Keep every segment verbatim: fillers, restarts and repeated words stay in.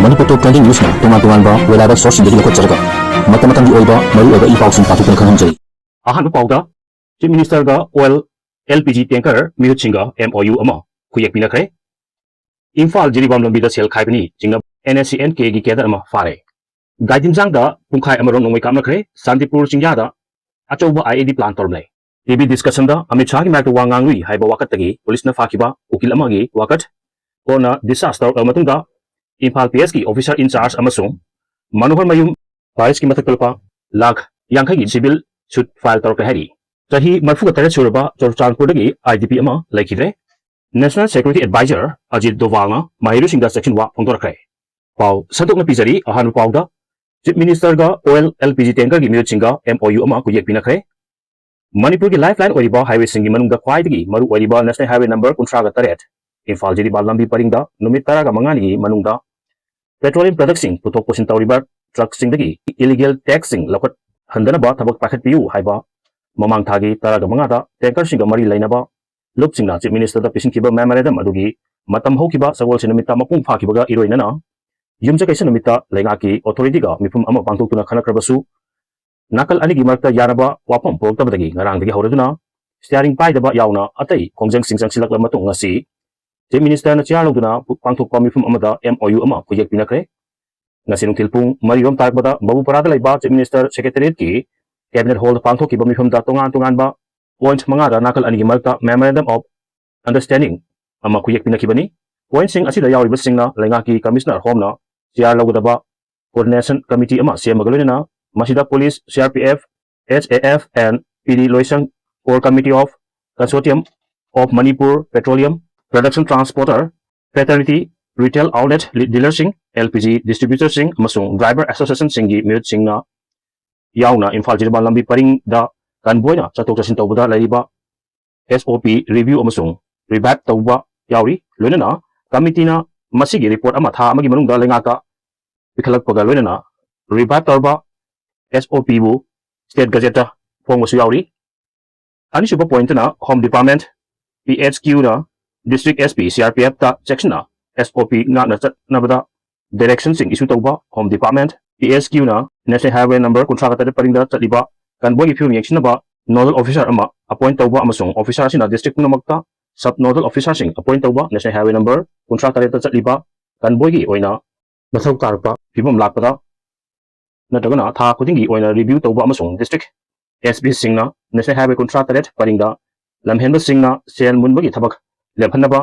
ꯃꯅꯤꯄꯨꯔ ꯇꯣꯞ twenty ꯅ꯭ꯌꯨꯁꯅ ꯇꯣꯉꯥꯟ ꯇꯣꯉꯥꯟꯕ reliable ꯁꯣꯔꯁꯁꯤꯡꯗꯒꯤ ꯂꯧꯈꯠꯆꯔꯒ ꯃꯇꯝ ꯃꯇꯝꯒꯤ ꯑꯣꯏꯕ ꯃꯔꯨꯑꯣꯏꯕ ꯏ ꯄꯥꯎꯁꯤꯡ ꯄꯥꯊꯣꯛꯇꯨꯅ ꯈꯪꯍꯟꯖꯔꯤ꯫ ꯑꯍꯥꯟꯕ ꯄꯥꯎꯗ, ꯆꯤꯐ ꯃꯤꯅꯤꯁꯇꯔꯒ ꯑꯣꯏꯜ, ꯑꯦꯜ ꯄꯤ ꯖꯤ ꯇꯦꯡꯀꯔ ꯃꯤꯍꯨꯠꯁꯤꯡꯒ ꯑꯦꯝ ꯑꯣ ꯌꯨ ꯑꯃ ꯈꯨꯌꯦꯛ ꯄꯤꯅꯈ꯭ꯔꯦ꯫ ꯏꯝꯐꯥꯜ ꯖꯤꯔꯤꯕꯥꯝ ꯂꯝꯕꯤꯗ ꯁꯦꯜ ꯈꯥꯏꯕꯅꯤ ꯆꯤꯡꯅꯕ and S C and ꯀꯦꯒꯤ cadre ꯑꯃ ꯐꯥꯔꯦ꯫ ꯒꯥꯏꯗꯤꯟꯖꯥꯡꯗ ꯄꯨꯡꯈꯥꯏ ꯑꯃꯔꯣꯝ ꯅꯣꯡꯃꯩ ꯀꯥꯞꯅꯈ꯭ꯔꯦ꯫ ꯁꯥꯟꯇꯤꯄꯨꯔ ꯆꯤꯡꯌꯥꯗ ꯑꯆꯧꯕ ꯑꯥꯏ ꯏ ꯗꯤ ꯄ꯭ꯂꯥꯟ ꯇꯧꯔꯝꯂꯦ꯫ ꯇꯤ ꯚꯤ ꯗꯤꯁꯀꯁꯟꯗ ꯑꯃꯤꯠ ꯁꯥꯍꯒꯤ ꯃꯥꯌꯣꯛꯇ ꯋꯥ ꯉꯥꯡꯂꯨꯏ ꯍꯥꯏꯕ ꯋꯥꯀꯠꯇꯒꯤ ꯄꯨꯂꯤꯁꯅ ꯐꯥꯈꯤꯕ ꯎꯀꯤꯜ ꯑꯃꯒꯤ ꯋꯥꯀꯠ꯫ ꯀꯣꯟꯅ ꯗꯤꯁꯆꯥꯔꯖ ꯇꯧꯔꯛꯂꯕ ꯃꯇꯨꯡꯗ ꯏꯝꯐꯥꯜ ꯄꯤ ꯑꯦꯁꯀꯤ ꯑꯣꯐꯤꯁꯥꯔ ꯏꯟ ꯆꯥꯔꯖ ꯑꯃꯁꯨꯡ ꯃꯅꯣꯍꯔ ꯃꯌꯨꯝ ꯄꯥꯔꯤꯁꯀꯤ ꯃꯊꯛꯇ ꯂꯨꯄꯥ ꯂꯥꯈ ꯌꯥꯡꯈꯩꯒꯤ ꯁꯤꯚꯤꯜ ꯁꯨꯠ ꯐꯥꯏꯜ ꯇꯧꯔꯛꯂꯦ ꯍꯥꯏꯔꯤ꯫ ꯆꯍꯤ ꯃꯔꯤꯐꯨꯒ ꯇꯔꯦꯠ ꯁꯨꯔꯕ ꯆꯨꯔꯆꯥꯟꯄꯨꯔꯗꯒꯤ ꯑꯥꯏ ꯗꯤ ꯄꯤ ꯑꯃ ꯂꯩꯈꯤꯗ꯭ꯔꯦ꯫ ꯅꯦꯁꯅꯦꯜ ꯁꯦꯀ꯭ꯌꯨꯔꯤꯇꯤ ꯑꯦꯗꯚꯥꯏꯖꯔ ꯑꯖꯤꯠ ꯗꯣꯚꯥꯜꯅ ꯃꯍꯩꯔꯣꯏꯁꯤꯡꯗ ꯆꯦꯛꯁꯤꯟꯋꯥ ꯐꯣꯡꯗꯣꯔꯛꯈ꯭ꯔꯦ꯫ ꯄꯥꯎ ꯁꯟꯗꯣꯛꯅ ꯄꯤꯖꯔꯤ꯫ ꯑꯍꯥꯟꯕ ꯄꯥꯎꯗ, ꯆꯤꯐ ꯃꯤꯅꯤꯁꯇꯔꯒ ꯑꯣꯏꯜ, ꯑꯦꯜ ꯄꯤ ꯖꯤ ꯇꯦꯡꯀꯔꯒꯤ ꯃꯤꯍꯨꯠꯁꯤꯡꯒ ꯑꯦꯝ ꯑꯣ ꯌꯨ ꯑꯃ ꯈꯨꯌꯦꯛ ꯄꯤꯅꯈ꯭ꯔꯦ꯫ ꯃꯅꯤꯄꯨꯔꯒꯤ ꯂꯥꯏꯐ ꯂꯥꯏꯟ ꯑꯣꯏꯔꯤꯕ ꯍꯥꯏꯋꯦꯁꯤꯡꯒꯤ ꯃꯅꯨꯡꯗ ꯈ꯭ꯋꯥꯏꯗꯒꯤ ꯃꯔꯨ ꯑꯣꯏꯔꯤꯕ ꯅꯦꯁꯅꯦꯜ ꯍꯥꯏꯋꯦ ꯅꯝꯕꯔ ꯀꯨꯟꯊ꯭ꯔꯥꯒ ꯇꯔꯦꯠ, ꯏꯝꯐꯥꯜ ꯖꯤꯔꯤꯕꯥꯝ ꯂꯝꯕꯤ ꯄꯔꯤꯡꯗ ꯅꯨꯃꯤꯠ ꯇꯔꯥꯒ ꯃꯉꯥꯅꯤꯒꯤ ꯃꯅꯨꯡꯗ ꯄꯦꯇ꯭ꯔꯣꯂꯤꯌꯝ ꯄ꯭ꯔꯗꯛꯁꯤꯡ ꯄꯨꯊꯣꯛ ꯄꯨꯁꯤꯟ ꯇꯧꯔꯤꯕ ꯇ꯭ꯔꯛꯁꯤꯡꯗꯒꯤ ꯏꯂꯤꯒꯦꯜ ꯇꯦꯛꯁꯁꯤꯡ ꯂꯧꯈꯠꯍꯟꯗꯅꯕ ꯊꯕꯛ ꯄꯥꯏꯈꯠꯄꯤꯌꯨ ꯍꯥꯏꯕ ꯃꯃꯥꯡ ꯊꯥꯒꯤ ꯇꯔꯥꯒ ꯃꯉꯥꯗ ꯇꯦꯡꯀꯔꯁꯤꯡꯒ ꯃꯔꯤ ꯂꯩꯅꯕ ꯂꯨꯞꯁꯤꯡꯅ ꯆꯤꯐ ꯃꯤꯅꯤꯁꯇꯔꯗ ꯄꯤꯁꯤꯟꯈꯤꯕ ꯃꯦꯃꯣꯔꯦꯟꯗꯝ ꯑꯗꯨꯒꯤ ꯃꯇꯝ ꯍꯧꯈꯤꯕ ꯁꯒꯣꯜꯁꯦꯟ ꯅꯨꯃꯤꯠꯇ ꯃꯄꯨꯡ ꯐꯥꯈꯤꯕꯒ ꯏꯔꯣꯏꯅꯅ ꯌꯨꯝꯖꯀꯩꯁ ꯅꯨꯃꯤꯠꯇ ꯂꯩꯉꯥꯛꯀꯤ ꯑꯣꯊꯣꯔꯤꯇꯤꯒ ꯃꯤꯐꯝ ꯑꯃ ꯄꯥꯡꯊꯣꯛꯇꯨꯅ ꯈꯟꯅꯈ꯭ꯔꯕꯁꯨ, ꯅꯥꯀꯜ ꯑꯅꯤꯒꯤ ꯃꯔꯛꯇ ꯌꯥꯅꯕ ꯋꯥꯐꯝ ꯄꯨꯔꯛꯇꯕꯗꯒꯤ ꯉꯔꯥꯡꯗꯒꯤ ꯍꯧꯔꯗꯨꯅ ꯁ꯭ꯇꯤꯌꯥꯔꯤꯡ ꯄꯥꯏꯗꯕ ꯌꯥꯎꯅ ꯑꯇꯩ ꯈꯣꯡꯖꯪꯁꯤꯡ ꯆꯪꯁꯤꯜꯂꯛꯂꯕ ꯃꯇꯨꯡ ꯉꯁꯤ ꯆꯤꯐ ꯃꯤꯅꯤꯁꯇꯔꯅ ꯆꯤꯌꯥꯔ ꯂꯧꯗꯨꯅ ꯄꯥꯡꯊꯣꯛꯄ ꯃꯤꯐꯝ ꯑꯃꯗ ꯑꯦꯝ ꯑꯣ ꯌꯨ ꯑꯃ ꯈꯨꯌꯦꯛ ꯄꯤꯅꯈ꯭ꯔꯦ꯫ ꯉꯁꯤ ꯅꯨꯡꯊꯤꯜ ꯄꯨꯡ ꯃꯔꯤꯔꯣꯝ ꯇꯥꯔꯛꯄꯗ ꯕꯕꯨꯄꯥꯔꯥꯗ ꯂꯩꯕ ꯆꯤꯐ ꯃꯤꯅꯤꯁꯇꯔ ꯁꯦꯀ꯭ꯔꯦꯇꯦꯔꯤꯌꯦꯠꯀꯤ ꯀꯦꯕꯤꯅꯦꯠ ꯍꯣꯜꯗ ꯄꯥꯡꯊꯣꯛꯈꯤꯕ ꯃꯤꯐꯝꯗ ꯇꯣꯉꯥꯟ ꯇꯣꯉꯥꯟꯕ ꯄꯣꯏꯟꯠ ꯃꯉꯥꯗ ꯅꯥꯀꯜ ꯑꯅꯤꯒꯤ ꯃꯔꯛꯇ ꯃꯦꯃꯣꯔꯦꯟꯗꯝ ꯑꯣꯐ ꯑꯟꯗꯔꯁ꯭ꯇꯦꯟꯗꯤꯡ ꯑꯃ ꯈꯨꯌꯦꯛ ꯄꯤꯅꯈꯤꯕꯅꯤ꯫ ꯄꯣꯏꯟꯠꯁꯤꯡ ꯑꯁꯤꯗ ꯌꯥꯎꯔꯤꯕꯁꯤꯡꯅ ꯂꯩꯉꯥꯛꯀꯤ ꯀꯃꯤꯁꯅꯔ ꯍꯣꯝꯅ ꯆꯤꯌꯥꯔ ꯂꯧꯒꯗꯕ ꯀꯣꯑꯣꯔꯗꯤꯅꯦꯁꯟ ꯀꯃꯤꯇꯤ ꯑꯃ ꯁꯦꯝꯕꯒ ꯂꯣꯏꯅꯅ ꯃꯁꯤꯗ police, C R P F, S A F and P D ꯂꯣꯏꯁꯪ, Core Committee of Consortium of Manipur Petroleum Production Transporter Fraternity, Retail Outlet Dealerꯁꯤꯡ, ꯑꯦꯜ ꯄꯤ ꯖꯤ ꯗꯤꯁꯇ꯭ꯔꯤꯕ꯭ꯌꯨꯇꯔꯁꯤꯡ ꯑꯃꯁꯨꯡ ꯗ꯭ꯔꯥꯏꯚꯔ ꯑꯦꯁꯣꯁꯤꯌꯦꯁꯟꯁꯤꯡꯒꯤ ꯃꯤꯍꯨꯠꯁꯤꯡꯅ ꯌꯥꯎꯅ ꯏꯝꯐꯥꯜ ꯖꯤꯔꯤꯕꯥꯝ ꯂꯝꯕꯤ ꯄꯔꯤꯡꯗ ꯀꯟꯚꯣꯏꯅ ꯆꯠꯊꯣꯛ ꯆꯠꯁꯤꯟ ꯇꯧꯕꯗ ꯂꯩꯔꯤꯕ ꯑꯦꯁ ꯑꯣ ꯄꯤ ꯔꯤꯚ꯭ꯌꯨ ꯑꯃꯁꯨꯡ ꯔꯤꯚꯥꯏꯚ ꯇꯧꯕ ꯌꯥꯎꯔꯤ꯫ ꯂꯣꯏꯅꯅ ꯀꯃꯤꯇꯤꯅ ꯃꯁꯤꯒꯤ ꯔꯤꯄꯣꯔꯠ ꯑꯃ ꯊꯥ ꯑꯃꯒꯤ ꯃꯅꯨꯡꯗ ꯂꯩꯉꯥꯛꯇ ꯄꯤꯈꯠꯂꯛꯄꯒ ꯂꯣꯏꯅꯅ ꯔꯤꯚꯥꯏꯚ ꯇꯧꯔꯕ ꯑꯦꯁ ꯑꯣ ꯄꯤꯕꯨ ꯁ꯭ꯇꯦꯠ ꯒꯖꯦꯠꯇ ꯐꯣꯡꯕꯁꯨ ꯌꯥꯎꯔꯤ꯫ ꯑꯅꯤꯁꯨꯕ ꯄꯣꯏꯟꯠꯇꯅ ꯍꯣꯝ ꯗꯤꯄꯥꯔꯠꯃꯦꯟꯠ, ꯄꯤ ꯑꯩꯆ ꯀ꯭ꯌꯨꯅ district S P, C R ꯄꯤ ꯑꯦꯐꯇ ꯆꯦꯛꯁꯤꯟꯅ ꯑꯦꯁ ꯑꯣ ꯄꯤ ꯉꯥꯛꯅ ꯆꯠꯅꯕꯗ directionꯁꯤꯡ issue ꯇꯧꯕ, Home Department, P S Q ꯅ National Highway number ꯀꯨꯟꯊ꯭ꯔꯥꯒ ꯇꯔꯦꯠ ꯄꯔꯤꯡꯗ ꯆꯠꯂꯤꯕ convoyꯒꯤ ꯐꯤꯕꯝ ꯌꯦꯡꯁꯤꯟꯅꯕ nodal officer ꯑꯃ appoint ꯇꯧꯕ ꯑꯃꯁꯨꯡ officer ꯑꯁꯤꯅ district ꯄꯨꯝꯅꯃꯛꯇ sub nodal officerꯁꯤꯡ appoint ꯇꯧꯕ, National Highway number ꯀꯨꯟꯊ꯭ꯔꯥ ꯇꯔꯦꯠꯇ ꯆꯠꯂꯤꯕ convoyꯒꯤ ꯑꯣꯏꯅ ꯃꯊꯧ ꯇꯥꯔꯛꯄ ꯐꯤꯕꯝ ꯂꯥꯛꯄꯗ ꯅꯠꯇ꯭ꯔꯒꯅ ꯊꯥ ꯈꯨꯗꯤꯡꯒꯤ ꯑꯣꯏꯅ review ꯇꯧꯕ ꯑꯃꯁꯨꯡ district S Pꯁꯤꯡꯅ National Highway ꯀꯨꯟꯊ꯭ꯔꯥ ꯇꯔꯦꯠ ꯄꯔꯤꯡꯗ ꯂꯝꯍꯦꯟꯕꯁꯤꯡꯅ ꯁꯦꯜ ꯃꯨꯟꯕꯒꯤ ꯊꯕꯛ ꯂꯦꯞꯍꯟꯅꯕ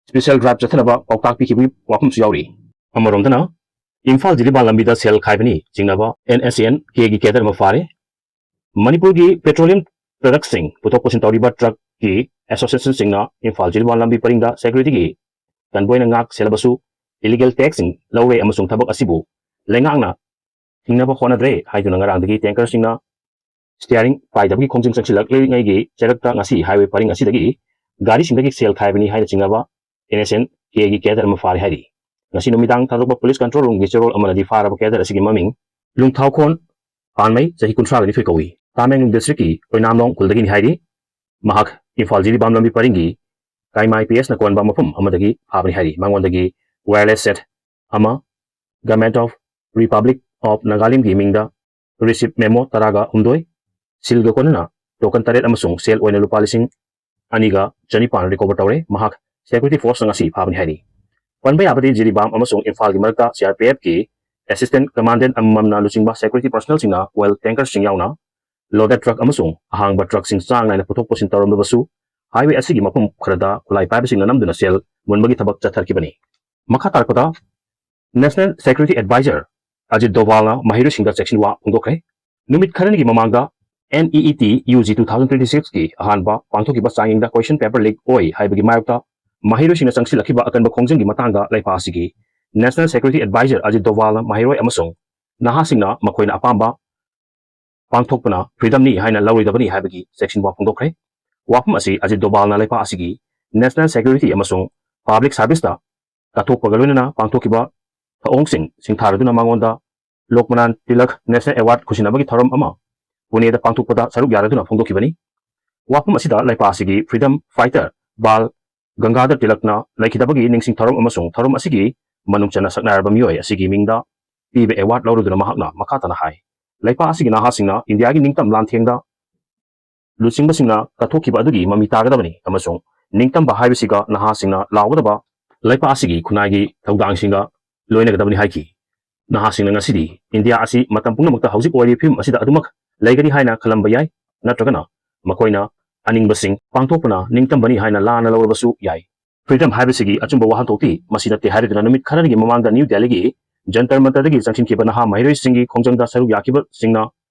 special drive ꯆꯠꯊꯅꯕ ꯄꯥꯎꯇꯥꯛ ꯄꯤꯈꯤꯕꯒꯤ ꯋꯥꯐꯝꯁꯨ ꯌꯥꯎꯔꯤ꯫ ꯑꯃꯔꯣꯝꯗꯅ, ꯏꯝꯐꯥꯜ ꯖꯤꯔꯤꯕꯥꯝ ꯂꯝꯕꯤꯗ ꯁꯦꯜ ꯈꯥꯏꯕꯅꯤ ꯆꯤꯡꯅꯕ N S N Kꯒꯤ cadre ꯑꯃ ꯐꯥꯔꯦ꯫ ꯃꯅꯤꯄꯨꯔꯒꯤ petroleum productꯁꯤꯡ ꯄꯨꯊꯣꯛ ꯄꯨꯁꯤꯟ ꯇꯧꯔꯤꯕ truckꯀꯤ associationꯁꯤꯡꯅ ꯏꯝꯐꯥꯜ ꯖꯤꯔꯤꯕꯥꯝ ꯂꯝꯕꯤ ꯄꯔꯤꯡꯗ securityꯒꯤ convoyꯅ ꯉꯥꯛ ꯁꯦꯜꯂꯕꯁꯨ illegal taxꯁꯤꯡ ꯂꯧꯔꯦ ꯑꯃꯁꯨꯡ ꯊꯕꯛ ꯑꯁꯤꯕꯨ ꯂꯩꯉꯥꯛꯅ ꯊꯤꯡꯅꯕ ꯍꯣꯠꯅꯗ꯭ꯔꯦ ꯍꯥꯏꯗꯨꯅ ꯉꯔꯥꯡꯗꯒꯤ tankerꯁꯤꯡꯅ steering ꯄꯥꯏꯗꯕꯒꯤ ꯈꯣꯡꯖꯪ ꯆꯪꯁꯤꯜꯂꯛꯂꯤꯉꯩꯒꯤ ꯆꯩꯔꯛꯇ ꯉꯁꯤ highway ꯄꯔꯤꯡ ꯑꯁꯤꯗꯒꯤ ꯒꯥꯔꯤꯁꯤꯡꯗꯒꯤ ꯁꯦꯜ ꯈꯥꯏꯕꯅꯤ ꯍꯥꯏꯅ ꯆꯤꯡꯅꯕ N S N Kꯒꯤ cadre ꯑꯃ ꯐꯥꯔꯦ ꯍꯥꯏꯔꯤ꯫ ꯉꯁꯤ ꯅꯨꯃꯤꯗꯥꯡ ꯊꯥꯗꯣꯛꯄ police control roomꯒꯤ ꯆꯦꯔꯣꯜ ꯑꯃꯅꯗꯤ ꯐꯥꯔꯕ cadre ꯑꯁꯤꯒꯤ ꯃꯃꯤꯡ ꯂꯨꯡꯊꯥꯎꯈꯣꯟ ꯄꯥꯟꯃꯩ, ꯆꯍꯤ ꯀꯨꯟꯊ꯭ꯔꯥꯒ ꯅꯤꯊꯣꯏ ꯀꯧꯏ꯫ ꯇꯥꯃꯦꯡꯂꯣꯡ districtꯀꯤ ꯑꯣꯏꯅꯥꯝꯂꯣꯡ ꯈꯨꯜꯗꯒꯤꯅꯤ ꯍꯥꯏꯔꯤ꯫ ꯃꯍꯥꯛ ꯏꯝꯐꯥꯜ ꯖꯤꯔꯤꯕꯥꯝ ꯂꯝꯕꯤ ꯄꯔꯤꯡꯒꯤ ꯀꯥꯏꯃꯥꯏ P S ꯅ ꯀꯣꯟꯕ ꯃꯐꯝ ꯑꯃꯗꯒꯤ ꯐꯥꯕꯅꯤ ꯍꯥꯏꯔꯤ꯫ ꯃꯉꯣꯟꯗꯒꯤ wireless set ꯑꯃ, Government of Republic of Nagalimꯒꯤ ꯃꯤꯡꯗ receipt memo ꯇꯔꯥꯒ ꯍꯨꯝꯗꯣꯏ, sealꯒ ꯀꯣꯟꯅꯅ token ꯇꯔꯦꯠ ꯑꯃꯁꯨꯡ ꯁꯦꯜ ꯑꯣꯏꯅ ꯂꯨꯄꯥ ꯂꯤꯁꯤꯡ ꯑꯅꯤꯒ ꯆꯅꯤꯄꯥꯟ recover ꯇꯧꯔꯦ꯫ ꯃꯍꯥꯛ security forceꯅ ꯉꯁꯤ ꯐꯥꯕꯅꯤ ꯍꯥꯏꯔꯤ꯫ ꯄꯟꯕ ꯌꯥꯕꯗꯤ ꯖꯤꯔꯤꯕꯥꯝ ꯑꯃꯁꯨꯡ ꯏꯝꯐꯥꯜꯒꯤ ꯃꯔꯛꯇ C R P Fꯀꯤ assistant commandant ꯑꯃꯃꯝꯅ ꯂꯨꯆꯤꯡꯕ security personnelꯁꯤꯡꯅ oil tankerꯁꯤꯡ ꯌꯥꯎꯅ loaded truck ꯑꯃꯁꯨꯡ ꯑꯍꯥꯡꯕ truckꯁꯤꯡ ꯆꯥꯡ ꯅꯥꯏꯅ ꯄꯨꯊꯣꯛ ꯄꯨꯁꯤꯟ ꯇꯧꯔꯝꯂꯕꯁꯨ, highway ꯑꯁꯤꯒꯤ ꯃꯐꯝ ꯈꯔꯗ ꯈꯨꯠꯂꯥꯏ ꯄꯥꯏꯕꯁꯤꯡꯅ ꯅꯝꯗꯨꯅ ꯁꯦꯜ ꯃꯨꯟꯕꯒꯤ ꯊꯕꯛ ꯆꯠꯊꯈꯤꯕꯅꯤ꯫ ꯃꯈꯥ ꯇꯥꯔꯛꯄꯗ National Security Advisor ꯑꯖꯤꯠ ꯗꯣꯚꯥꯜꯅ ꯃꯍꯩꯔꯣꯏꯁꯤꯡꯗ ꯆꯦꯛꯁꯤꯟꯋꯥ ꯐꯣꯡꯗꯣꯛꯈ꯭ꯔꯦ꯫ ꯅꯨꯃꯤꯠ ꯈꯔꯅꯤꯒꯤ ꯃꯃꯥꯡꯗ N E E T U G two thousand twenty sixꯀꯤ ꯑꯍꯥꯟꯕ ꯄꯥꯡꯊꯣꯛꯈꯤꯕ ꯆꯥꯡꯌꯦꯡꯗ question paper leak ꯑꯣꯏ ꯍꯥꯏꯕꯒꯤ ꯃꯥꯌꯣꯛꯇ ꯃꯍꯩꯔꯣꯏꯁꯤꯡꯅ ꯆꯪꯁꯤꯜꯂꯛꯈꯤꯕ ꯑꯀꯟꯕ ꯈꯣꯡꯖꯪꯒꯤ ꯃꯇꯥꯡꯗ ꯂꯩꯄꯥꯛ ꯑꯁꯤꯒꯤ National Security Advisor ꯑꯖꯤꯠ ꯗꯣꯚꯥꯜꯅ ꯃꯍꯩꯔꯣꯏ ꯑꯃꯁꯨꯡ ꯅꯍꯥꯁꯤꯡꯅ ꯃꯈꯣꯏꯅ ꯑꯄꯥꯝꯕ ꯄꯥꯡꯊꯣꯛꯄꯅ freedomꯅꯤ ꯍꯥꯏꯅ ꯂꯧꯔꯣꯏꯗꯕꯅꯤ ꯍꯥꯏꯕꯒꯤ ꯆꯦꯛꯁꯤꯟꯋꯥ ꯐꯣꯡꯗꯣꯛꯈ꯭ꯔꯦ꯫ ꯋꯥꯐꯝ ꯑꯁꯤ ꯑꯖꯤꯠ ꯗꯣꯚꯥꯜꯅ ꯂꯩꯄꯥꯛ ꯑꯁꯤꯒꯤ National Security ꯑꯃꯁꯨꯡ Public Serviceꯇ ꯀꯠꯊꯣꯛꯄꯒ ꯂꯣꯏꯅꯅ ꯄꯥꯡꯊꯣꯛꯈꯤꯕ ꯊꯧꯑꯣꯡꯁꯤꯡ ꯁꯤꯡꯊꯥꯔꯗꯨꯅ ꯃꯉꯣꯟꯗ ꯂꯣꯛꯃꯅꯥꯟ ꯇꯤꯂꯛ National Award ꯈꯨꯁꯤꯟꯅꯕꯒꯤ ꯊꯧꯔꯝ ꯑꯃ ꯄꯨꯅꯦꯗ ꯄꯥꯡꯊꯣꯛꯄꯗ ꯁꯔꯨꯛ ꯌꯥꯔꯗꯨꯅ ꯐꯣꯡꯗꯣꯛꯈꯤꯕꯅꯤ꯫ ꯋꯥꯐꯝ ꯑꯁꯤꯗ ꯂꯩꯄꯥꯛ ꯑꯁꯤꯒꯤ freedom fighter ꯕꯥꯜ ꯒꯪꯒꯥꯙꯔ ꯇꯤꯂꯛꯅ ꯂꯩꯈꯤꯗꯕꯒꯤ ꯅꯤꯡꯁꯤꯡ ꯊꯧꯔꯝ ꯑꯃꯁꯨꯡ ꯊꯧꯔꯝ ꯑꯁꯤꯒꯤ ꯃꯅꯨꯡ ꯆꯟꯅ ꯁꯛꯅꯥꯏꯔꯕ ꯃꯤꯑꯣꯏ ꯑꯁꯤꯒꯤ ꯃꯤꯡꯗ ꯄꯤꯕ ꯑꯦꯋꯥꯔꯗ ꯂꯧꯔꯗꯨꯅ ꯃꯍꯥꯛꯅ ꯃꯈꯥ ꯇꯥꯅ ꯍꯥꯏ, ꯂꯩꯄꯥꯛ ꯑꯁꯤꯒꯤ ꯅꯍꯥꯁꯤꯡꯅ ꯏꯟꯗꯤꯌꯥꯒꯤ ꯅꯤꯡꯇꯝ ꯂꯥꯟꯊꯦꯡꯗ ꯂꯨꯆꯤꯡꯕꯁꯤꯡꯅ ꯀꯠꯊꯣꯛꯈꯤꯕ ꯑꯗꯨꯒꯤ ꯃꯃꯤ ꯇꯥꯒꯗꯕꯅꯤ ꯑꯃꯁꯨꯡ ꯅꯤꯡꯇꯝꯕ ꯍꯥꯏꯕꯁꯤꯒ ꯅꯍꯥꯁꯤꯡꯅ ꯂꯥꯎꯒꯗꯕ ꯂꯩꯄꯥꯛ ꯑꯁꯤꯒꯤ ꯈꯨꯟꯅꯥꯏꯒꯤ ꯊꯧꯗꯥꯡꯁꯤꯡꯒ ꯂꯣꯏꯅꯒꯗꯕꯅꯤ ꯍꯥꯏꯈꯤ꯫ ꯅꯍꯥꯁꯤꯡꯅ ꯉꯁꯤꯗꯤ ꯏꯟꯗꯤꯌꯥ ꯑꯁꯤ ꯃꯇꯝ ꯄꯨꯝꯅꯃꯛꯇ ꯍꯧꯖꯤꯛ ꯑꯣꯏꯔꯤꯕ ꯐꯤꯕꯝ ꯑꯁꯤꯗ ꯑꯗꯨꯃꯛ ꯂꯩꯒꯅꯤ ꯍꯥꯏꯅ ꯈꯜꯂꯝꯕ ꯌꯥꯏ, ꯅꯠꯇ꯭ꯔꯒꯅ ꯃꯈꯣꯏꯅ ꯑꯅꯤꯡꯕꯁꯤꯡ ꯄꯥꯡꯊꯣꯛꯄꯅ ꯅꯤꯡꯇꯝꯕꯅꯤ ꯍꯥꯏꯅ ꯂꯥꯟꯅ ꯂꯧꯔꯕꯁꯨ ꯌꯥꯏ꯫ ꯐ꯭ꯔꯤꯗꯝ ꯍꯥꯏꯕꯁꯤꯒꯤ ꯑꯆꯨꯝꯕ ꯋꯥꯍꯟꯊꯣꯛꯇꯤ ꯃꯁꯤ ꯅꯠꯇꯦ ꯍꯥꯏꯔꯗꯨꯅ ꯅꯨꯃꯤꯠ ꯈꯔꯅꯤꯒꯤ ꯃꯃꯥꯡꯗ ꯅ꯭ꯌꯨ ꯗꯦꯜꯂꯤꯒꯤ ꯖꯟꯇꯔ ꯃꯟꯇꯔꯗꯒꯤ ꯆꯪꯁꯤꯟꯈꯤꯕ ꯅꯍꯥ ꯃꯍꯩꯔꯣꯏꯁꯤꯡꯒꯤ ꯈꯣꯡꯖꯪꯗ ꯁꯔꯨꯛ ꯌꯥꯈꯤꯕꯁꯤꯡꯅ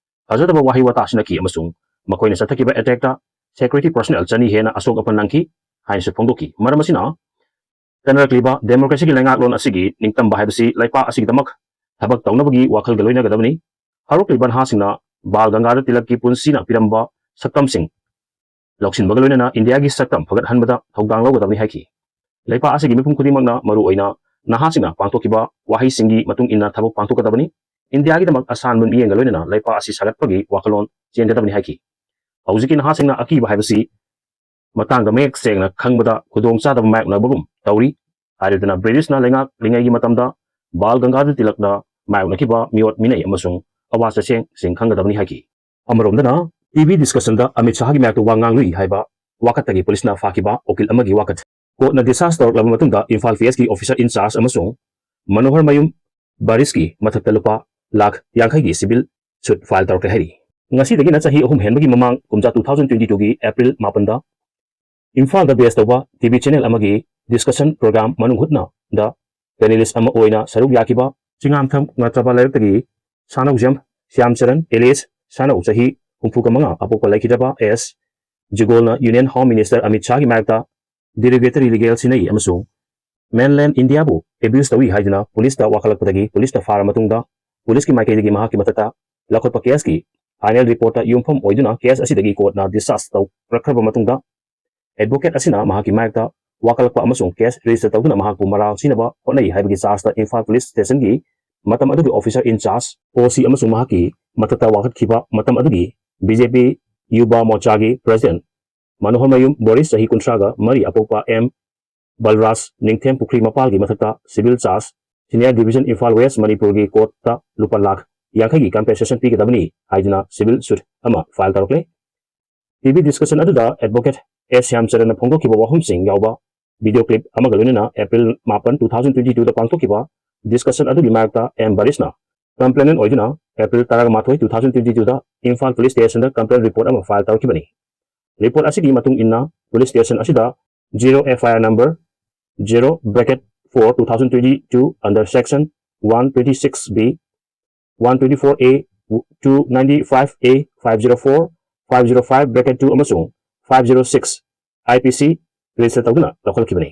ꯐꯖꯗꯕ ꯋꯥꯍꯩ ꯋꯥꯇꯥ ꯁꯤꯟꯅꯈꯤ ꯑꯃꯁꯨꯡ ꯃꯈꯣꯏꯅ ꯆꯠꯊꯈꯤꯕ ꯑꯦꯇꯦꯛꯇ ꯁꯦꯀ꯭ꯌꯨꯔꯤꯇꯤ ꯄꯔꯁꯣꯅꯦꯜ ꯆꯅꯤ ꯍꯦꯟꯅ ꯑꯁꯣꯛ ꯑꯄꯟ ꯅꯪꯈꯤ ꯍꯥꯏꯅꯁꯨ ꯐꯣꯡꯗꯣꯛꯈꯤ꯫ ꯃꯔꯝ ꯑꯁꯤꯅ, ꯆꯠꯅꯔꯛꯂꯤꯕ ꯗꯦꯃꯣꯀ꯭ꯔꯦꯁꯤꯒꯤ ꯂꯩꯉꯥꯛꯂꯣꯟ ꯑꯁꯤꯒꯤ ꯅꯤꯡꯇꯝꯕ ꯍꯥꯏꯕꯁꯤ ꯂꯩꯄꯥꯛ ꯑꯁꯤꯒꯤꯗꯃꯛ ꯊꯕꯛ ꯇꯧꯅꯕꯒꯤ ꯋꯥꯈꯜꯒ ꯂꯣꯏꯅꯒꯗꯕꯅꯤ꯫ ꯍꯧꯔꯛꯂꯤꯕ ꯅꯍꯥꯁꯤꯡꯅ ꯕꯥꯜ ꯒꯪꯒꯥꯙꯔ ꯇꯤꯂꯛꯀꯤ ꯄꯨꯟꯁꯤꯅ ꯄꯤꯔꯝꯕ ꯁꯛꯇꯝꯁꯤꯡ ꯂꯧꯁꯤꯟꯕꯒ ꯂꯣꯏꯅꯅ ꯏꯟꯗꯤꯌꯥꯒꯤ ꯁꯛꯇꯝ ꯐꯒꯠꯍꯟꯕꯗ ꯊꯧꯗꯥꯡ ꯂꯧꯒꯗꯕꯅꯤ ꯍꯥꯏꯈꯤ꯫ ꯂꯩꯄꯥꯛ ꯑꯁꯤꯒꯤ ꯃꯤꯄꯨꯝ ꯈꯨꯗꯤꯡꯃꯛꯅ, ꯃꯔꯨꯑꯣꯏꯅ ꯅꯍꯥꯁꯤꯡꯅ ꯄꯥꯡꯊꯣꯛꯈꯤꯕ ꯋꯥꯍꯩꯁꯤꯡꯒꯤ ꯃꯇꯨꯡ ꯏꯟꯅ ꯊꯕꯛ ꯄꯥꯡꯊꯣꯛꯀꯗꯕꯅꯤ꯫ ꯏꯟꯗꯤꯌꯥꯒꯤꯗꯃꯛ ꯑꯁꯥꯟꯕ ꯃꯤꯠꯌꯦꯡꯒ ꯂꯣꯏꯅꯅ ꯂꯩꯄꯥꯛ ꯑꯁꯤ ꯁꯥꯒꯠꯄꯒꯤ ꯋꯥꯈꯜꯂꯣꯟ ꯆꯦꯟꯒꯗꯕꯅꯤ ꯍꯥꯏꯈꯤ꯫ ꯍꯧꯖꯤꯛꯀꯤ ꯅꯍꯥꯁꯤꯡꯅ ꯑꯀꯤꯕ ꯍꯥꯏꯕꯁꯤ ꯃꯇꯥꯡꯗ ꯃꯌꯦꯛ ꯁꯦꯡꯅ ꯈꯪꯕꯗ ꯈꯨꯗꯣꯡꯆꯥꯗꯕ ꯃꯥꯌꯣꯛꯅꯕꯒꯨꯝ ꯇꯧꯔꯤ ꯍꯥꯏꯔꯗꯨꯅ ꯕ꯭ꯔꯤꯇꯤꯁꯅ ꯂꯩꯉꯥꯛꯂꯤꯉꯩꯒꯤ ꯃꯇꯝꯗ ꯕꯥꯜ ꯒꯪꯒꯥꯙꯔ ꯇꯤꯂꯛꯅ ꯃꯥꯌꯣꯛꯅꯈꯤꯕ ꯃꯤꯑꯣꯠ ꯃꯤꯅꯩ ꯑꯃꯁꯨꯡ ꯑꯋꯥ ꯆꯩꯊꯦꯡꯁꯤꯡ ꯈꯪꯒꯗꯕꯅꯤ ꯍꯥꯏꯈꯤ꯫ ꯑꯃꯔꯣꯝꯗꯅ, ꯇꯤꯚꯤ ꯗꯤꯁꯀꯁꯟꯗ ꯑꯃꯤꯠ ꯁꯥꯍꯒꯤ ꯃꯥꯌꯣꯛꯇ ꯋꯥ ꯉꯥꯡꯂꯨꯏ ꯍꯥꯏꯕ ꯋꯥꯀꯠꯇꯒꯤ ꯄꯨꯂꯤꯁꯅ ꯐꯥꯈꯤꯕ ꯎꯀꯤꯜ ꯑꯃꯒꯤ ꯋꯥꯀꯠ꯫ ꯀꯣꯔꯠꯅ ꯗꯤꯁꯆꯥꯔꯖ ꯇꯧꯔꯛꯂꯕ ꯃꯇꯨꯡꯗ ꯏꯝꯐꯥꯜ ꯄꯤ ꯑꯦꯁꯀꯤ ꯑꯣꯐꯤꯁꯔ ꯏꯟꯆꯥꯔꯖ ꯑꯃꯁꯨꯡ ꯃꯅꯣꯍꯔ ꯃꯌꯨꯝ ꯕꯥꯔꯤꯁꯀꯤ ꯃꯊꯛꯇ ꯂꯨꯄꯥ ꯂꯥꯈ ꯌꯥꯡꯈꯩꯒꯤ ꯁꯤꯚꯤꯜ ꯁꯨꯠ ꯐꯥꯏꯜ ꯇꯧꯔꯛꯂꯦ ꯍꯥꯏꯔꯤ꯫ ꯉꯁꯤꯗꯒꯤꯅ ꯆꯍꯤ ꯑꯍꯨꯝ ꯍꯦꯟꯕꯒꯤ ꯃꯃꯥꯡ ꯀꯨꯝꯖꯥ two thousand twenty twoꯒꯤ ꯑꯦꯄ꯭ꯔꯤꯜ ꯃꯥꯄꯟꯗ ꯏꯝꯐꯥꯜꯗ ꯕꯦꯁ ꯇꯧꯕ ꯇꯤꯚꯤ ꯆꯦꯅꯦꯜ ꯑꯃꯒꯤ ꯗꯤꯁꯀꯁꯟ ꯄ꯭ꯔꯣꯒ꯭ꯔꯥꯝ ꯃꯅꯨꯡ ꯍꯨꯠꯅꯗ ꯄꯦꯅꯦꯂꯤꯁ ꯑꯃ ꯑꯣꯏꯅ ꯁꯔꯨꯛ ꯌꯥꯈꯤꯕ ꯆꯤꯉꯥꯝꯊꯦꯝ ꯉꯥꯆꯥꯕ ꯂꯩꯔꯛꯇꯒꯤ ꯁꯥꯅꯧꯖꯝ ꯁ꯭ꯌꯥꯝꯆꯔꯟ ꯑꯦꯂꯤꯌꯥꯁ ꯁꯥꯅꯧ, ꯆꯍꯤ ꯍꯨꯝꯐꯨꯒ ꯃꯉꯥ, ꯑꯄꯣꯛꯄ ꯂꯩꯈꯤꯗ꯭ꯔꯕ ꯑꯦꯁ ꯖꯨꯒꯣꯜꯅ ꯌꯨꯅꯤꯌꯟ ꯍꯣꯝ ꯃꯤꯅꯤꯁꯇꯔ ꯑꯃꯤꯠ ꯁꯥꯍꯒꯤ ꯃꯥꯌꯣꯛꯇ ꯗꯤꯔꯣꯒꯦꯇꯔꯤ ꯂꯤꯒꯦꯜ ꯁꯤꯖꯤꯟꯅꯩ ꯑꯃꯁꯨꯡ ꯃꯦꯟꯂꯦꯟ ꯏꯟꯗꯤꯌꯥꯕꯨ ꯑꯦꯕ꯭ꯌꯨꯁ ꯇꯧꯏ ꯍꯥꯏꯗꯨꯅ ꯄꯨꯂꯤꯁꯇ ꯋꯥꯀꯠꯂꯛꯄꯗꯒꯤ ꯄꯨꯂꯤꯁꯇ ꯐꯥꯔꯕ ꯃꯇꯨꯡꯗ ꯄꯨꯂꯤꯁꯀꯤ ꯃꯥꯏꯀꯩꯗꯒꯤ ꯃꯍꯥꯛꯀꯤ ꯃꯊꯛꯇ ꯂꯧꯈꯠꯄ ꯀꯦꯁꯀꯤ ꯐꯥꯏꯅꯦꯜ ꯔꯤꯄꯣꯔꯠꯇ ꯌꯨꯝꯐꯝ ꯑꯣꯏꯗꯨꯅ ꯀꯦꯁ ꯑꯁꯤꯗꯒꯤ ꯀꯣꯔꯠꯅ ꯗꯤꯁꯆꯥꯔꯖ ꯇꯧꯔꯛꯈ꯭ꯔꯕ ꯃꯇꯨꯡꯗ ꯑꯦꯗꯚꯣꯀꯦꯠ ꯑꯁꯤꯅ ꯃꯍꯥꯛꯀꯤ ꯃꯥꯌꯣꯛꯇ ꯋꯥꯀꯠꯂꯛꯄ ꯑꯃꯁꯨꯡ ꯀꯦꯁ ꯔꯦꯖꯤꯁꯇꯔ ꯇꯧꯗꯨꯅ ꯃꯍꯥꯛꯄꯨ ꯃꯔꯥꯜ ꯁꯤꯅꯕ ꯍꯣꯠꯅꯩ ꯍꯥꯏꯕꯒꯤ ꯆꯥꯔꯖꯇ ꯏꯝꯐꯥꯜ ꯄꯨꯂꯤꯁ ꯁ꯭ꯇꯦꯁꯟꯒꯤ ꯃꯇꯝ ꯑꯗꯨꯒꯤ ꯑꯣꯐꯤꯁꯔ ꯏꯟꯆꯥꯔꯖ, ꯑꯣ ꯁꯤ, ꯑꯃꯁꯨꯡ ꯃꯍꯥꯛꯀꯤ ꯃꯊꯛꯇ ꯋꯥꯀꯠꯈꯤꯕ ꯃꯇꯝ ꯑꯗꯨꯒꯤ ꯕꯤ ꯖꯦ ꯄꯤ ꯌꯨꯕꯥ ꯃꯣꯔꯆꯥꯒꯤ ꯄ꯭ꯔꯦꯁꯤꯗꯦꯟꯠ ꯃꯅꯣꯍꯔꯃꯌꯨꯝ ꯕꯣꯔꯤꯁ, ꯆꯍꯤ ꯀꯨꯟꯊ꯭ꯔꯥꯒ ꯃꯔꯤ, ꯑꯄꯣꯛꯄ ꯑꯦꯝ ꯕꯜꯔꯥꯖ ꯅꯤꯡꯊꯦꯝ ꯄꯨꯈ꯭ꯔꯤ ꯃꯄꯥꯜꯒꯤ ꯃꯊꯛꯇ civil charge, senior division, Imphal west, ꯃꯅꯤꯄꯨꯔꯒꯤ ꯀꯣꯔꯠꯇ ꯂꯨꯄꯥ ꯂꯥꯈ ꯌꯥꯡꯈꯩꯒꯤ compensation ꯄꯤꯒꯗꯕꯅꯤ ꯍꯥꯏꯗꯨꯅ civil suit ꯑꯃ file ꯇꯧꯔꯛꯂꯦ꯫ ꯇꯤ ꯚꯤ discussion ꯑꯗꯨꯗ advocate ꯑꯦꯁ ꯁ꯭ꯌꯥꯝꯆꯔꯟꯅ ꯐꯣꯡꯗꯣꯛꯈꯤꯕ ꯋꯥꯐꯝꯁꯤꯡ ꯌꯥꯎꯕ video clip ꯑꯃꯒ ꯂꯣꯏꯅꯅ April ꯃꯥꯄꯟ, two thousand twenty two ꯗ ꯄꯥꯡꯊꯣꯛꯈꯤꯕ discussion ꯑꯗꯨꯒꯤ ꯃꯔꯛꯇ ꯑꯦꯝ ꯕꯔꯤꯁꯅ complainant ꯑꯣꯏꯗꯨꯅ April ꯇꯔꯥꯃꯥꯊꯣꯏ, two thousand twenty two ꯗ ꯏꯝꯐꯥꯜ police station ꯗ complaint report ꯑꯃ file ꯇꯧꯔꯛꯈꯤꯕꯅꯤ꯫ Report ꯑꯁꯤꯒꯤ ꯃꯇꯨꯡ ꯏꯟꯅ police station ꯑꯁꯤꯗ zero F I R number zero bracket four two thousand twenty two under section one twenty six B, one twenty four A, two ninety five A, five zero four, five zero five bracket two ꯑꯃꯁꯨꯡ five zero six I P C register ꯇꯧꯗꯨꯅ ꯂꯧꯈꯠꯈꯤꯕꯅꯤ꯫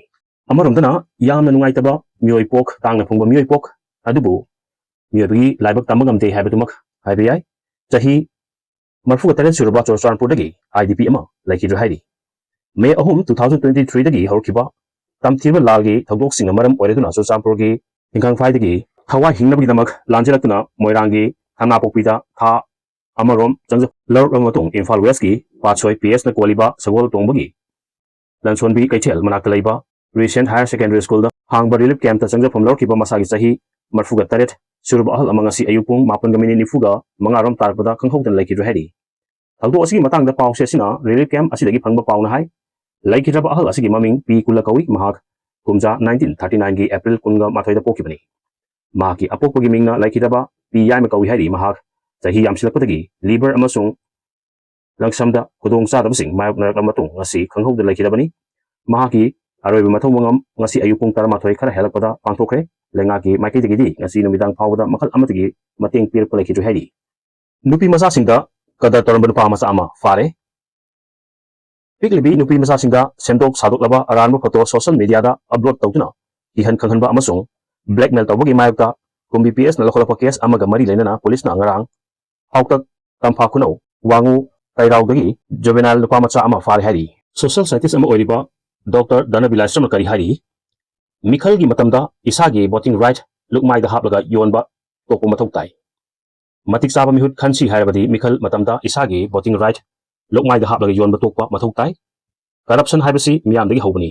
ꯑꯃꯔꯣꯝꯗꯅ ꯌꯥꯝꯅ ꯅꯨꯡꯉꯥꯏꯇꯕ ꯃꯤꯑꯣꯏ ꯄꯣꯛ, ꯇꯥꯡꯅ ꯐꯪꯕ ꯃꯤꯑꯣꯏ ꯄꯣꯛ ꯑꯗꯨꯕꯨ ꯃꯤꯑꯣꯏꯕꯒꯤ ꯂꯥꯏꯕꯛ ꯇꯝꯕ ꯉꯝꯗꯦ ꯍꯥꯏꯕꯗꯨꯃꯛ ꯍꯥꯏꯕ ꯌꯥꯏ꯫ ꯆꯍꯤ ꯃꯔꯤꯐꯨꯒ ꯇꯔꯦꯠ ꯁꯨꯔꯕ ꯆꯨꯔꯆꯥꯟꯄꯨꯔꯗꯒꯤ I D P ꯑꯃ ꯂꯩꯈꯤꯗ꯭ꯔꯦ ꯍꯥꯏꯔꯤ꯫ May ꯑꯍꯨꯝ, two thousand twenty three ꯗꯒꯤ ꯍꯧꯔꯛꯈꯤꯕ ꯇꯝꯊꯤꯕ ꯂꯥꯜꯒꯤ ꯊꯧꯗꯣꯛꯁꯤꯡꯅ ꯃꯔꯝ ꯑꯣꯏꯔꯗꯨꯅ ꯆꯨꯔꯆꯥꯟꯄꯨꯔꯒꯤ ꯍꯤꯡꯈꯪꯐꯥꯏꯗꯒꯤ ꯊꯋꯥꯏ ꯍꯤꯡꯅꯕꯒꯤꯗꯃꯛ ꯂꯥꯟꯖꯦꯜꯂꯛꯇꯨꯅ ꯃꯣꯏꯔꯥꯡꯒꯤ ꯈꯝꯅꯥꯄꯣꯛꯄꯤꯗ ꯊꯥ ꯑꯃꯔꯣꯝ ꯆꯪꯖ-, ꯂꯧꯔꯛꯂꯕ ꯃꯇꯨꯡ ꯏꯝꯐꯥꯜ ꯋꯦꯁꯀꯤ ꯄꯥꯠꯁꯣꯏ P S ꯅ ꯀꯣꯜꯂꯤꯕ ꯁꯒꯣꯜ ꯇꯣꯡꯕꯒꯤ ꯂꯟꯁꯣꯟꯕꯤ ꯀꯩꯊꯦꯜ ꯃꯅꯥꯛꯇ ꯂꯩꯕ Crescent Higher Secondary School ꯗ ꯍꯥꯡꯕ relief camp ꯇ ꯆꯪꯖꯐꯝ ꯂꯧꯔꯛꯈꯤꯕ ꯃꯁꯥꯒꯤ ꯆꯍꯤ ꯃꯔꯤꯐꯨꯒ ꯇꯔꯦꯠ ꯁꯨꯔꯕ ꯑꯍꯜ ꯑꯃ ꯉꯁꯤ ꯑꯌꯨꯛ ꯄꯨꯡ ꯃꯥꯄꯟꯒ ꯃꯤꯅꯤꯠ ꯅꯤꯐꯨꯒ ꯃꯉꯥ ꯔꯣꯝ ꯇꯥꯔꯛꯄꯗ ꯈꯪꯍꯧꯗꯅ ꯂꯩꯈꯤꯗ꯭ꯔꯦ ꯍꯥꯏꯔꯤ꯫ ꯊꯧꯗꯣꯛ ꯑꯁꯤꯒꯤ ꯃꯇꯥꯡꯗ ꯄꯥꯎꯁꯦ ꯑꯁꯤꯅ relief camp ꯑꯁꯤꯗꯒꯤ ꯐꯪꯕ ꯄꯥꯎꯅ ꯍꯥꯏ꯫ ꯂꯩꯈꯤꯗ꯭ꯔꯕ ꯑꯍꯜ ꯑꯁꯤꯒꯤ ꯃꯃꯤꯡ ꯄꯤ ꯀꯨꯜꯂ ꯀꯧꯏ꯫ ꯃꯍꯥꯛ ꯀꯨꯝꯖꯥ nineteen thirty nine ꯒꯤ April ꯀꯨꯟꯒ ꯃꯥꯊꯣꯏꯗ ꯄꯣꯛꯈꯤꯕꯅꯤ꯫ ꯃꯍꯥꯛꯀꯤ ꯑꯄꯣꯛꯄꯒꯤ ꯃꯤꯡꯅ ꯂꯩꯈꯤꯗ꯭ꯔꯕ ꯄꯤ ꯌꯥꯏꯃ ꯀꯧꯏ ꯍꯥꯏꯔꯤ꯫ ꯃꯍꯥꯛ ꯆꯍꯤ ꯌꯥꯝꯁꯤꯜꯂꯛꯄꯗꯒꯤ liver ꯑꯃꯁꯨꯡ ꯂꯪꯁꯝꯗ ꯈꯨꯗꯣꯡꯆꯥꯗꯕꯁꯤꯡ ꯃꯥꯌꯣꯛꯅꯔꯛꯂꯕ ꯃꯇꯨꯡ ꯉꯁꯤ ꯈꯪꯍꯧꯗꯅ ꯂꯩꯈꯤꯗꯕꯅꯤ꯫ ꯃꯍꯥꯛꯀꯤ ꯑꯔꯣꯏꯕ ꯃꯊꯧ ꯃꯉꯝ ꯉꯁꯤ ꯑꯌꯨꯛ ꯄꯨꯡ ꯇꯔꯥꯃꯥꯊꯣꯏ ꯈꯔ ꯍꯦꯜꯂꯛꯄꯗ ꯄꯥꯡꯊꯣꯛꯈ꯭ꯔꯦ꯫ ꯂꯩꯉꯥꯛꯀꯤ ꯃꯥꯏꯀꯩꯗꯒꯤꯗꯤ ꯉꯁꯤ ꯅꯨꯃꯤꯗꯥꯡ ꯐꯥꯎꯕꯗ ꯃꯈꯜ ꯑꯃꯠꯇꯒꯤ ꯃꯇꯦꯡ ꯄꯤꯔꯛꯄ ꯂꯩꯈꯤꯗ꯭ꯔꯦ ꯍꯥꯏꯔꯤ꯫ ꯅꯨꯄꯤ ꯃꯆꯥꯁꯤꯡꯗ ꯀꯗꯔ ꯇꯧꯔꯝꯕ ꯅꯨꯄꯥ ꯃꯆꯥ ꯑꯃ ꯐꯥꯔꯦ꯫ ꯄꯤꯛꯂꯤꯕꯤ ꯅꯨꯄꯤ ꯃꯆꯥꯁꯤꯡꯗ ꯁꯦꯝꯗꯣꯛ ꯁꯥꯗꯣꯛꯂꯕ ꯑꯔꯥꯟꯕ photo social media ꯗ upload ꯇꯧꯗꯨꯅ ꯀꯤꯍꯟ ꯈꯪꯍꯟꯕ ꯑꯃꯁꯨꯡ blackmail ꯇꯧꯕꯒꯤ ꯃꯥꯌꯣꯛꯇ ꯀꯨꯝꯕꯤ P S ꯅ ꯂꯧꯈꯠꯂꯛꯄ case ꯑꯃꯒ ꯃꯔꯤ ꯂꯩꯅꯅ police ꯅ ꯉꯔꯥꯡ ꯍꯥꯎꯇꯛ ꯇꯝꯐꯥ ꯈꯨꯅꯧ ꯋꯥꯉꯨ ꯀꯩꯔꯥꯎꯗꯒꯤ juvenile ꯅꯨꯄꯥ ꯃꯆꯥ ꯑꯃ ꯐꯥꯔꯦ ꯍꯥꯏꯔꯤ꯫ Social scientist ꯑꯃ ꯑꯣꯏꯔꯤꯕ Doctor ꯙꯅꯕꯤꯂꯥꯁ ꯆꯝꯅꯀꯔꯤ ꯍꯥꯏꯔꯤ, ꯃꯤꯈꯜꯒꯤ ꯃꯇꯝꯗ ꯏꯁꯥꯒꯤ voting right ꯂꯨꯛꯃꯥꯏꯗ ꯍꯥꯞꯂꯒ ꯌꯣꯟꯕ ꯇꯣꯛꯄ ꯃꯊꯧ ꯇꯥꯏ꯫ ꯃꯇꯤꯛ ꯆꯥꯕ ꯃꯤꯍꯨꯠ ꯈꯟꯁꯤ ꯍꯥꯏꯔꯕꯗꯤ ꯃꯤꯈꯜ ꯃꯇꯝꯗ ꯏꯁꯥꯒꯤ voting right ꯂꯨꯛꯃꯥꯏꯗ ꯍꯥꯞꯂꯒ ꯌꯣꯟꯕ ꯇꯣꯛꯄ ꯃꯊꯧ ꯇꯥꯏ꯫ Corruption ꯍꯥꯏꯕꯁꯤ ꯃꯤꯌꯥꯝꯗꯒꯤ ꯍꯧꯕꯅꯤ꯫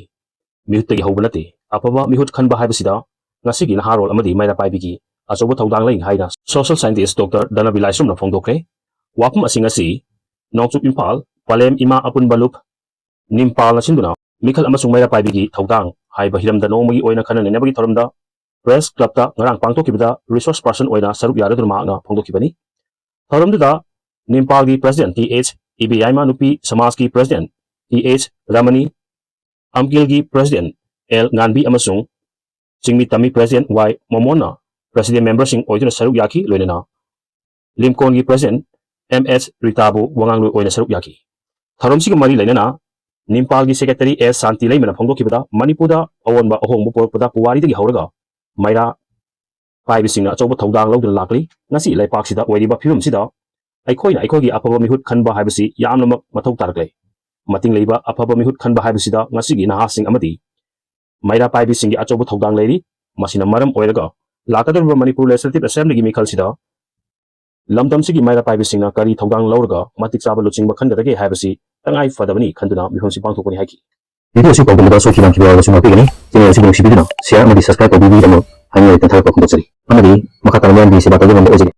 ꯃꯤꯍꯨꯠꯇꯒꯤ ꯍꯧꯕ ꯅꯠꯇꯦ꯫ ꯑꯐꯕ ꯃꯤꯍꯨꯠ ꯈꯟꯕ ꯍꯥꯏꯕꯁꯤꯗ ꯉꯁꯤꯒꯤ ꯅꯍꯥꯔꯣꯜ ꯑꯃꯗꯤ ꯃꯩꯔꯥ ꯄꯥꯏꯕꯤꯒꯤ ꯑꯆꯧꯕ ꯊꯧꯗꯥꯡ ꯂꯩ ꯍꯥꯏꯅ social scientist Doctor ꯙꯅꯕꯤ ꯂꯥꯏꯁ꯭ꯔꯝꯅ ꯐꯣꯡꯗꯣꯛꯈ꯭ꯔꯦ꯫ ꯋꯥꯐꯝ ꯑꯁꯤꯡ ꯑꯁꯤ ꯅꯣꯡꯆꯨꯞ ꯏꯝꯐꯥꯜ, ꯄꯂꯦꯝ ꯏꯃꯥ ꯑꯄꯨꯟꯕ ꯂꯨꯞ, ꯅꯤꯝꯄꯥꯜꯅ ꯁꯤꯟꯗꯨꯅ ꯃꯤꯈꯜ ꯑꯃꯁꯨꯡ ꯃꯩꯔꯥ ꯄꯥꯏꯕꯤꯒꯤ ꯊꯧꯗꯥꯡ ꯍꯥꯏꯕ ꯍꯤꯔꯝꯗ ꯅꯣꯡꯃꯒꯤ ꯑꯣꯏꯅ ꯈꯟꯅ ꯅꯩꯅꯕꯒꯤ ꯊꯧꯔꯝꯗ Press Clubꯇ ꯉꯔꯥꯡ ꯄꯥꯡꯊꯣꯛꯈꯤꯕꯗ resource person ꯑꯣꯏꯅ ꯁꯔꯨꯛ ꯌꯥꯔꯗꯨꯅ ꯃꯍꯥꯛꯅ ꯐꯣꯡꯗꯣꯛꯈꯤꯕꯅꯤ꯫ ꯊꯧꯔꯝꯗꯨꯗ ꯅꯤꯝꯄꯥꯜꯒꯤ President ꯇꯤ ꯑꯩꯆ ꯏꯕꯦꯌꯥꯏꯃ, ꯅꯨꯄꯤ ꯁꯃꯥꯖꯀꯤ President ꯇꯤ ꯑꯩꯆ ꯔꯃꯅꯤ, ꯑꯝꯀꯤꯜꯒꯤ President ꯑꯦꯜ ꯉꯥꯟꯕꯤ ꯑꯃꯁꯨꯡ ꯆꯤꯡꯃꯤ ꯇꯝꯃꯤ President ꯋꯥꯏ ꯃꯣꯃꯣꯟꯅ President memberꯁꯤꯡ ꯑꯣꯏꯗꯨꯅ ꯁꯔꯨꯛ ꯌꯥꯈꯤ꯫ ꯂꯣꯏꯅꯅ ꯂꯤꯝꯀꯣꯟꯒꯤ President ꯑꯦꯝ ꯑꯦꯁ ꯔꯤꯇꯥꯕꯨ ꯋꯥꯉꯥꯡꯂꯣꯏ ꯑꯣꯏꯅ ꯁꯔꯨꯛ ꯌꯥꯈꯤ꯫ ꯊꯧꯔꯝꯁꯤꯒ ꯃꯔꯤ ꯂꯩꯅꯅ ꯅꯤꯝꯄꯥꯜꯒꯤ Secretary ꯑꯦꯁ ꯁꯥꯟꯇꯤ ꯂꯩꯃꯅ ꯐꯣꯡꯗꯣꯛꯈꯤꯕꯗ ꯃꯅꯤꯄꯨꯔꯗ ꯑꯑꯣꯟꯕ ꯑꯍꯣꯡꯕ ꯄꯨꯔꯛꯄꯗ ꯄꯨꯋꯥꯔꯤꯗꯒꯤ ꯍꯧꯔꯒ ꯃꯩꯔꯥ ꯄꯥꯏꯕꯁꯤꯡꯅ ꯑꯆꯧꯕ ꯊꯧꯗꯥꯡ ꯂꯧꯗꯨꯅ ꯂꯥꯛꯂꯤ꯫ ꯉꯁꯤ ꯂꯩꯄꯥꯛꯁꯤꯗ ꯑꯣꯏꯔꯤꯕ ꯐꯤꯕꯝꯁꯤꯗ ꯑꯩꯈꯣꯏꯅ ꯑꯩꯈꯣꯏꯒꯤ ꯑꯐꯕ ꯃꯤꯍꯨꯠ ꯈꯟꯕ ꯍꯥꯏꯕꯁꯤ ꯌꯥꯝꯅꯃꯛ ꯃꯊꯧ ꯇꯥꯔꯛꯂꯦ꯫ ꯃꯇꯤꯡ ꯂꯩꯕ ꯑꯐꯕ ꯃꯤꯍꯨꯠ ꯈꯟꯕ ꯍꯥꯏꯕꯁꯤꯗ ꯉꯁꯤꯒꯤ ꯅꯍꯥꯁꯤꯡ ꯑꯃꯗꯤ ꯃꯩꯔꯥ ꯄꯥꯏꯕꯤꯁꯤꯡꯒꯤ ꯑꯆꯧꯕ ꯊꯧꯗꯥꯡ ꯂꯩꯔꯤ꯫ ꯃꯁꯤꯅ ꯃꯔꯝ ꯑꯣꯏꯔꯒ ꯂꯥꯛꯀꯗꯧꯔꯤꯕ ꯃꯅꯤꯄꯨꯔ Legislative Assemblyꯒꯤ ꯃꯤꯈꯜꯁꯤꯗ ꯂꯝꯗꯝꯁꯤꯒꯤ ꯃꯩꯔꯥ ꯄꯥꯏꯕꯤꯁꯤꯡꯅ ꯀꯔꯤ ꯊꯧꯗꯥꯡ ꯂꯧꯔꯒ ꯃꯇꯤꯛ ꯆꯥꯕ ꯂꯨꯆꯤꯡꯕ ꯈꯟꯒꯗꯒꯦ ꯍꯥꯏꯕꯁꯤ ꯇꯉꯥꯏ ꯐꯗꯕꯅꯤ ꯈꯟꯗꯨꯅ ꯃꯤꯐꯝꯁꯤ ꯄꯥꯡꯊꯣꯛꯄꯅꯤ ꯍꯥꯏꯈꯤ꯫ Video ꯑꯁꯤ ꯇꯧꯕꯗ ꯁꯣꯏꯈꯤꯕ ꯉꯥꯝꯈꯤꯕ ꯌꯥꯎꯔꯕꯁꯨ ꯉꯥꯛꯄꯤꯒꯅꯤ꯫ Channel ꯑꯁꯤꯕꯨ ꯅꯨꯡꯁꯤꯕꯤꯗꯨꯅ share ꯑꯃꯗꯤ subscribe ꯇꯧꯕꯤꯕꯒꯤꯗꯃꯛ ꯍꯥꯏꯅꯤꯡꯉꯥꯏ ꯂꯩꯇꯅ ꯊꯥꯒꯠꯄ ꯐꯣꯡꯗꯣꯛꯆꯔꯤ꯫ ꯑꯃꯗꯤ ꯃꯈꯥ ꯇꯥꯅ ꯃꯌꯥꯝꯒꯤ ꯁꯦꯕꯥ ꯇꯧꯕ ꯉꯝꯕ ꯑꯣꯏꯖꯒꯦ꯫